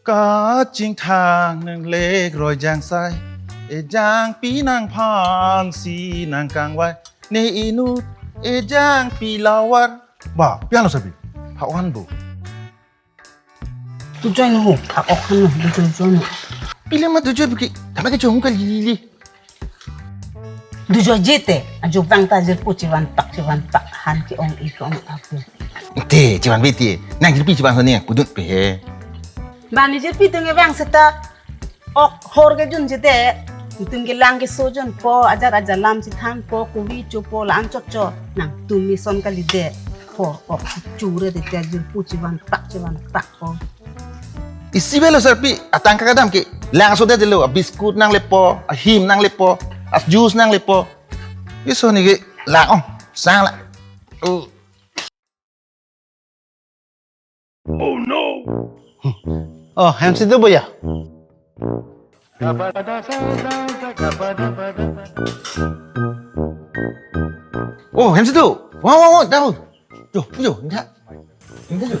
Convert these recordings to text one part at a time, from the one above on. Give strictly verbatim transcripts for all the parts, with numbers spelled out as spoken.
Kachingthang nang lek roi jangsai, ejang pi nang phan si nang kangvai, ne inut ejang pi lawar. Ba, piano sabi. Hawan bu. Tu join ho, ak ok han, tu join, join. Pile ma tu join biki, tama ke jong kali li. Dujoi jete, ajo vang ta jirpo chivan pak, chivan pak, han ke-ong, i ke-ong apu. Te, chivan bete, nang jirpi chivan sone, kudun pe he. Bani jirpi tung e vang seta, ok hor ke jun jete, tung ke lang ke so jun po, ajar ajar lam si thang po, kuvi cho po, la an chot cho, nangtum mison kali de, hor ok si chure de, te jirpo chivan pak, chivan pak po. Isi velo sarpi, atangka kedam ke, lang so de lo, a biscuit nang lepo, a him nang lepo, a juice nang lepo. Iso ni ke, lang ong, sang la. Oh. Oh no. Oh, hem si tu boya. Oh, hem si tu. Wow, wow, wow, daun. Jo, jo, enggak. Enggak jo.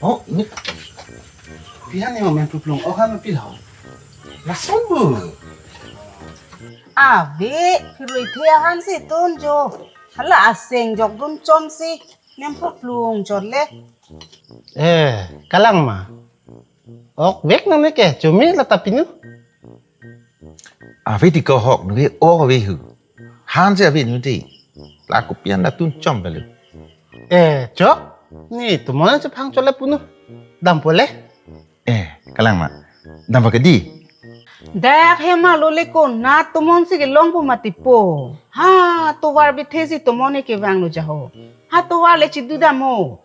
Oh, ini. Pihan ni main puplung. Oh, kan pilih. Langsung bu. Ave, pirui the ahan si tun jo. Hala aseng jok dun chom si. Nem puplung chot le. Eh, kalang ma. Ok vek nang ne ke, chumi la ta pinu. Ave ti ko hok nu ke ok ave hu. Han si ave nu ti. La kopian la tun chom belu. Eh, chok. Ni tomon chephang chole punu. Dam pole. Eh, kalang ma. Dam ba kedi. Dak hem alo le ko na tomon si kelong po mati po. Ha, tovar bithe si tomon e kevang lo jaho. Ha, tovar le chidu dam o.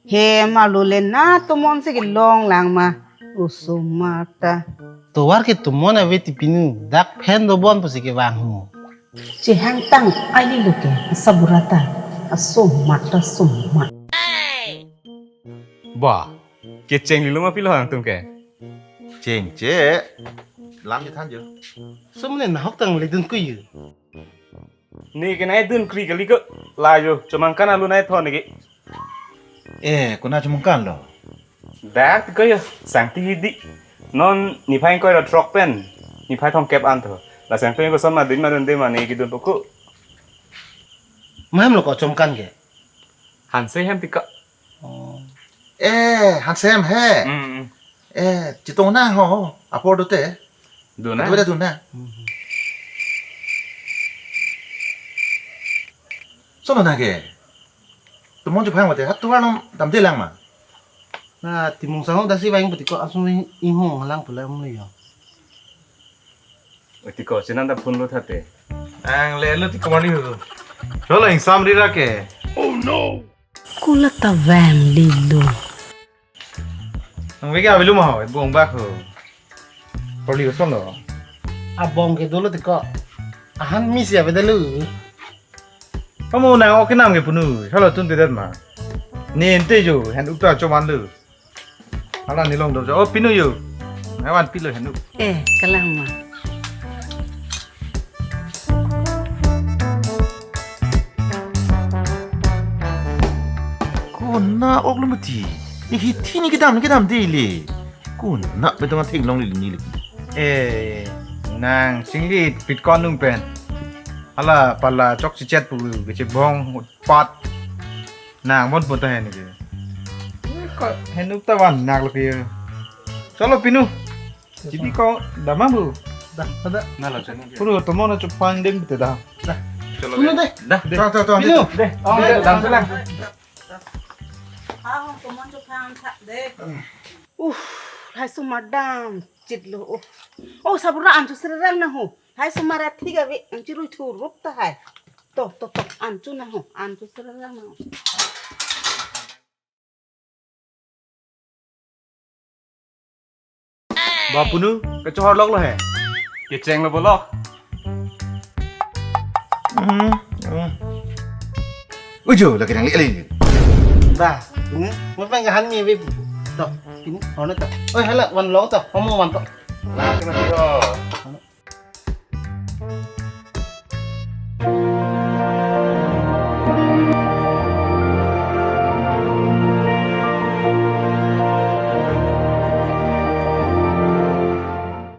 Hem alo le na tomon si kelong lang ma. Osomar ta. Tovar ke tomon ave ti pinu, dak phen dobon pusi kevang ho. Chehang tang ali lo ke, asabura ta, asomar ta somar. Ba, kecheng lilo ma pilo hang tum ke? Cheng che, lam je than jo. Sumne nahok tang le dun kuyu. Ne ke nai dun kri kali ko. La jo, chomangkan alu nai thon ne ke. Eh, kona chomangkan lo? Dak ko yo, sangti hidi. Non niphai ingkoi ra throk pen, niphai thomkep an tho. La sangti ko son ma dun ma dun de ma ne kedun poko. Maham lo ko chomangkan ke? Hanse hem ti ko. Oh. Eh, hanse hem he. Hmm, hmm. Eh, chetong na ho, apor dote. Dun na? Dote dun na. Hmm. Solo na ke. Tomon chephang mate, ha tovar along damde lang ma. Na timung sangho dasi vang pati ko asung inghong halang pula umle yo. Oti ko, chenan ta phone lo thate. Ang le lo ti ko mali ho. Solo ingsam ri ra ke. Oh no. Kula ta vang lilo. Ang veke avelo ma ho, bong bak ho. Poli ko solo. Abong ke dolo ti ko. Ahan mi si ave dalo. Kamu nang ok kenam ke punu, solo tun te dat ma. Ni ente jo, hen ukta choman lo. Ala ni long do jo, oh pinu yo. Awan pilo hen uk. Eh, kalang ma. Kona ok lo mati. Ni hithi ni kedam, ni kedam de le. Kona betung atheng long le ni le. Eh, nang singlit pit kon nung pen. Hala pala chok chichet pu kechebong pat. Nang bon pota hen ke. Ko hen uk ta van nak lo ke. Solo pinu. Jadi ko dama bu. Dah, dah. Na lo channel. Puru tomon chephang ding te da. Dah. Solo. Pinu deh. Dah. Tuh, tuh, tuh. Pinu. Deh. Oh, deh, dam selang. Ah, tomon chephang thak deh. Uh, lahai osomar damchit lo. Oh. Oh, sabura an chu srerang na ho. Lahai osomar athik ave, an chirui thurup tahai. To, to, to, an chu na ho, an chu srerang na ho. Ba punu, kechohor lok lo he. Kecheng lo bolok. Hmm, hmm. Ujo, lagi nang lele. Ba, hmm? Mo peng kahan mi ave. To, ini, ono to. Oi, hala, van long to, homo van to. Lah, kena to.